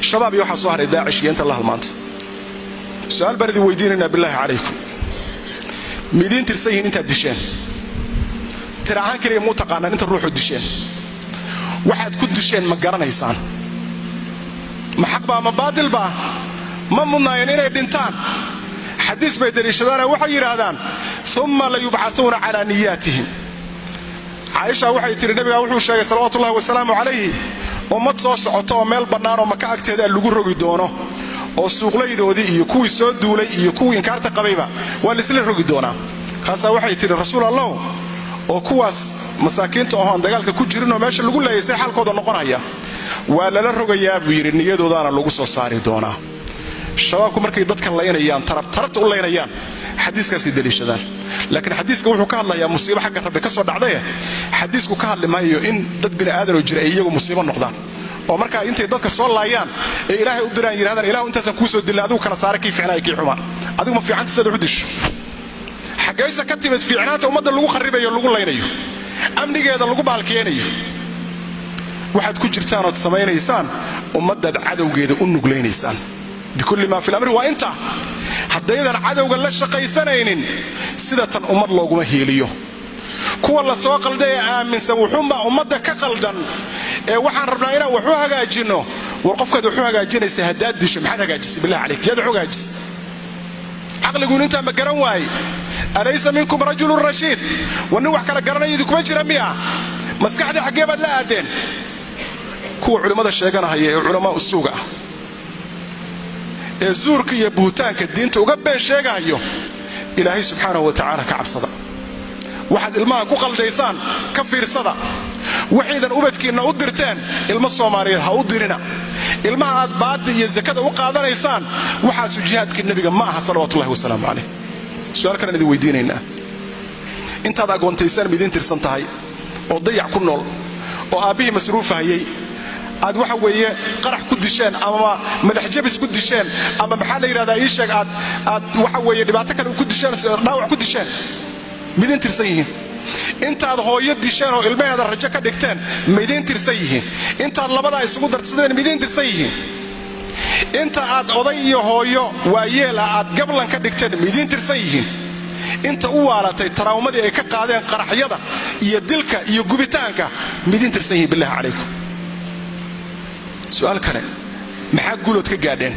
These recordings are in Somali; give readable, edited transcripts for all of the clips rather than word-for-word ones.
Shabaab iyo waxaa soo haray Daacish iyo inta la halmaanta. Su-aal baan idin weydiinaynaa, bilaahi calaykum: midiin tirsan yihiin intaad disheen? Tira ahaan keliya muu taqaanaan inta ruuxu disheen? Waxaad ku disheen ma garanaysaan? Ma xaq baa, ma baadil baa? Ma mudnaayeen inay dhintaan? Xadiis bay daliishadaanoo waxay yidhaahdaan: "ثم ليبعثن على نياتهم". Caaisha waxay tidhi, nabigaa wuxuu sheegay, salawaatu ullahi wasalaamu calayhi, ummad soo socota oo meel bannaan oo Maka agteeda lagu rogi doono, oo suuqlaydoodii iyo kuwii soo duulay iyo kuwii inkaarta qabayba waa laisla rogi doonaa. Kaasaa waxay tidhi: "Rasuul Allow, oo kuwaas masaakiinta ohoon dagaalka ku jirinoo meesha lagu laayay, see xaalkooda noqonaya?" "Waa lala rogayaa," buu yidhi, "niyadoodaana lagu soo saari doonaa." Shabaabku markay dadka laynayaan, tarabtarabta u laynayaan, xadiiskaasay daliishadaan. Laakiin xadiiska wuxuu ka hadlayaa musiibo xagga Rabbi ka soo dhacdaye. Xadiisku ka hadli maayo in dad bini aadanoo jira ay iyagu musiibo noqdaan, oo markaa intay dadka soo laayaan ee Ilaahay u diraan, yidhahdaan: "Ilahu, intaasaan kuu soo dilay, adigu kala saara kii fiicnaa kii xumaa." Adigu ma fiicanta sidaad wax u disho? Xaggaysa ka timid fiicnaanta ummadda lagu kharribayo, lagu laynayo, amnigeeda lagu baalkeenayo? Waxaad ku jirtaan ood samaynaysaan, ummaddaad cadowgeeda u nuglaynaysaan. بكل ما في الأمر waa intaa. Haddaydan cadowga la shaqaysanaynin, sida tan ummad looguma hiiliyo. Kuwa la soo qalday ee aaminsan wuxuunbaa ummadda ka qaldan ee waxaan rabnaa inaan wax u hagaajinno, war qofkaad wax u hagaajinaysa haddaad disho, maxaad hagaajisay? Billahi calayk, yaad wax u hagaajisay? Caqliguun intaa ma garan waaye? أليس منكم رجل رشيد? War nin wax kala garanaya idinkuma jira miya? Maskaxdii xaggee baad la aadeen? Kuwa culimmada sheeganahaya ee culamaa usuuga ah ee zuurka iyo buhutaanka diinta uga been sheegahayo, Ilaahay subxaanahu wa tacaala ka cabsada. Waxaad ilmaha ku qaldaysaan ka fiirsada. Waxaydan ubadkiinna u dirteen, ilmo Soomaaliyeed ha u dirina. Ilmaha aad baadda iyo sakada u qaadanaysaan, waxaasu jihaadkii Nebiga ma aha, salawaatullahi wasalaamu calayh. Su-aal kalaan idin weydiinaynaa: intaad agoontaysaan ma idiin tirsan tahay, oo dayac ku nool, oo aabbihii masruufahayey aad waxa weeye qarax ku disheen, ama madaxjabis ku disheen, ama maxaa la yidhahdaa, ii sheeg, aad waxa weeye dhibaato kale ku disheen, dhaawac ku disheen, midiin tirsan yihiin? Intaad hooyo disheen oo ilmaheeda rajo ka dhigteen, ma idiin tirsan yihiin? Intaad labadaa isugu darsadeen, ma idiin tirsan yihiin? Inta aad oday iyo hooyo waayeel ah aad gablan ka dhigteen, ma idiin tirsan yihiin? Inta u waalatay taraawamadii ay ka qaadeen qaraxyada iyo dilka iyo gubitaanka, ma idiin tirsan yihiin, billahi calaykum? Su'aal kale: maxaa guulood ka gaadheen?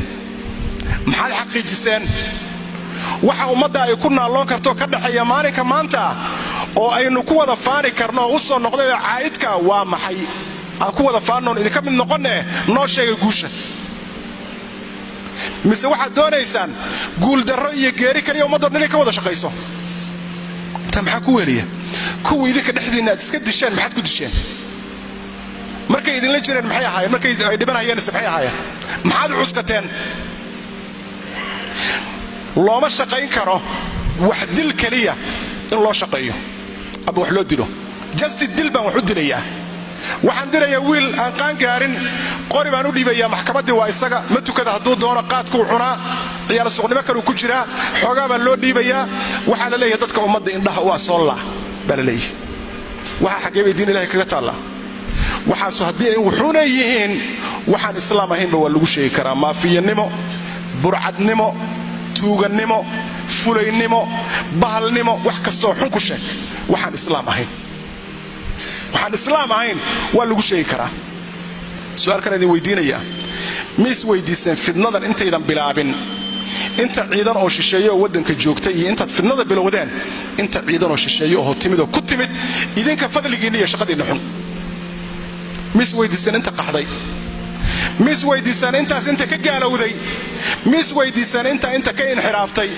Maxaad xaqiijiseen? Waxa ummadda ay ku naalloon karto ka dhexeeya maalinka maanta ah oo aynu ku wada faani karno oo u soo noqday oo caa'idka waa maxay? Aan ku wada faannoon idinka mid noqonee, noo sheegay guusha. Mise waxaad doonaysaan guuldarro iyo geeri kaliya ummaddo dhan inay ka wada shaqayso? Intaa maxaa ku weliya? Kuwa idinka dhexdiinna aad iska disheen, maxaad ku disheen? Markay idinla jireen maxay ahaayeen? Markay ay dhibanayeen ise maxay ahaayeen? Maxaad u cuskateen? Looma shaqayn karo wax dil keliya in loo shaqeeyo ama wax loo dilo. Just dil baan wax u dilayaa, waxaan dilayaa wiil aan qaan gaarin, qori baan u dhiibayaa, maxkamaddii waa isaga, ma tukada hadduu doono, qaadkuu cunaa, ciyaal suqnimo kaluu ku jiraa, xoogaa baa loo dhiibayaa. Waxaa la leeyahay: "Dadka ummadda indhaha u asoon lah," baa la leeyahay. Waxaa xaggee bay diin Ilahay kaga taallaa? Waxaasu haddii ay wuxuuna yihiin waxaan Islaam ahaynba, waa lagu sheegi karaa maafiyanimo, burcadnimo, tuugannimo, fulaynimo, bahalnimo, wax kastoo xun ku sheeg. Waxaan Islaam ahayn, waxaan Islaam ahayn waa lagu sheegi karaa. Su-aal kale idin weydiinayaa: ma is weydiiseen fidnadan intaydan bilaabin inta ciidan oo shisheeye oo waddanka joogtay, iyo intaad fidnada bilowdeen inta ciidan oo shisheeye oo timid oo ku timid idinka fadligiinna iyo shaqadiinna xun? Ma is weydiiseen inta qaxday? Ma is weydiisaan intaas inta ka gaalowday? Ma is weydiisaan inta ka inxiraaftay?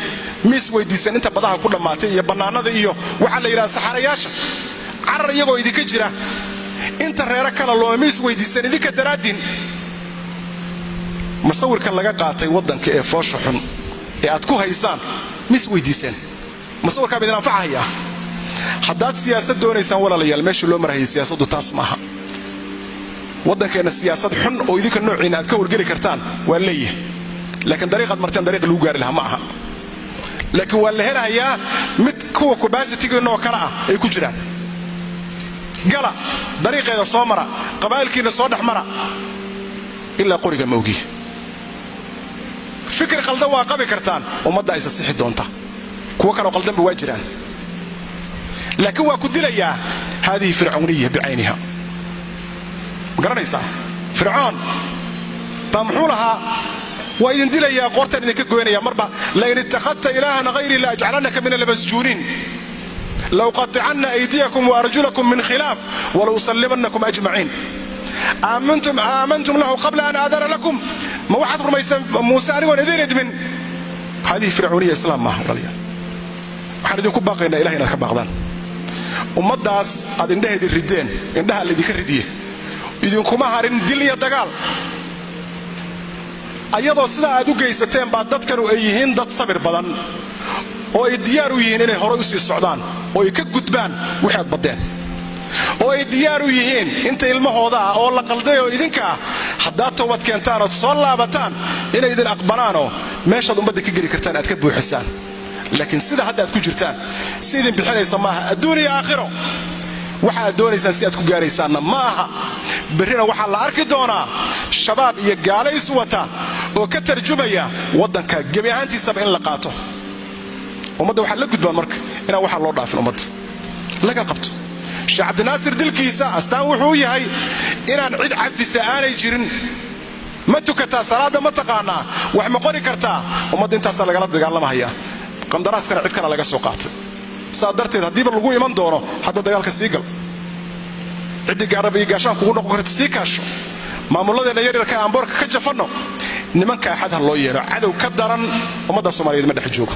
Ma is weydiisaan inta badaha ku dhammaatay iyo bannaanada iyo waxaa la yidhaha saxarayaasha carar iyagoo idinka jira? Inta reero kala looma, ma is weydiisaan idinka daraaddiin? Masawirkan laga qaatay waddanka ee foosha xun ee aad ku haysaan, ma is weydiiseen? Masawirkaa ma idin anfacahayaa? Haddaad siyaasad doonaysaan, walaalayaal, meesha loo marahayay siyaasaddu taas maaha. Waddankeenna siyaasad xun oo idinka noociinna aad ka wargeli kartaan waa leeyahay, laakiin dariiqaad marteen dariiq lagu gaari lahaa ma aha. Laakiin waa la helahayaa mid kuwa capacity-giinna oo kale ah ay ku jiraan. Gala dariiqeeda, soo mara, qabaa'ilkiinna soo dhex mara, ilaa qoriga ma ogi. Fikir qaldan waa qabi kartaan, ummadda isa sixi doonta. Kuwo kaloo qaldanba waa jiraan, laakiin waa ku dilayaa. هذه فرعونية بعينها. Ma garanaysaa? Fircoon baa muxuu lahaa? Waa idin dilayaa, qoortaan idinka goynaya marba. لئن اتخذت إلها غيري لأجعلنك من المسجونين، لأقطعن أيديكم وأرجلكم من خلاف ولأصلبنكم أجمعين. آمنتم آمنتم له قبل أن آذن لكم. Ma waxaad rumaysaan Muuse anigoon idiin idmin? هذه فرعونية, islaam maaha. Walaalayaal, waxaan idinku baaqaynaa Ilahay inaad ka baaqdaan. Ummaddaas aad indhaheedii rideen, indhaha laydinka ridiye, idinkuma harin dil iyo dagaal. Ayadoo sidaa aad u geysateen baa dadkanu ay yihiin dad sabir badan oo ay diyaar u yihiin inay horay u sii socdaan oo ay ka gudbaan wixii aad baddeen, oo ay diyaar u yihiin inta ilmahooda ah oo la qalday oo idinka ah, haddaad toobad keentaan ood soo laabataan, inay idin aqbalaanoo meeshaad ummadda ka geli kartaan aad ka buuxisaan. Laakiin sida hadda aad ku jirtaan si idin bixinaysa maaha adduun iyo aakhiro. Waxa aad doonaysaan si aad ku gaaraysaanna ma aha. Berrina waxaa la arki doonaa Shabaab iyo gaalo is wata oo ka tarjumaya waddanka gebi ahaantiisaba in la qaato. Ummadda waxaa la gudbaan marka inaan waxaa loo dhaafin, ummadda laga qabto. Sheekh Cabdinaasir dilkiisa astaan wuxuu yahay inaan cid cafisa aanay jirin. Ma tukataa salaadda? Ma taqaanaa? Wax ma qori kartaa? Ummadda intaasaa lagala dagaalamahayaa. Qandaraaskana cid kale laga soo qaatay. Saa darteed, haddiiba lagu iman doono, hadda dagaalka sii gal. Ciddii gaaraba iyo gaashaan kugu noqon karta sii kaasho. Maamuladeenna yaryarka aan boorka ka jafanno. Nimanka axad ha loo yeedho. Cadow ka daran ummadda Soomaaliyeed ma dhex joogo.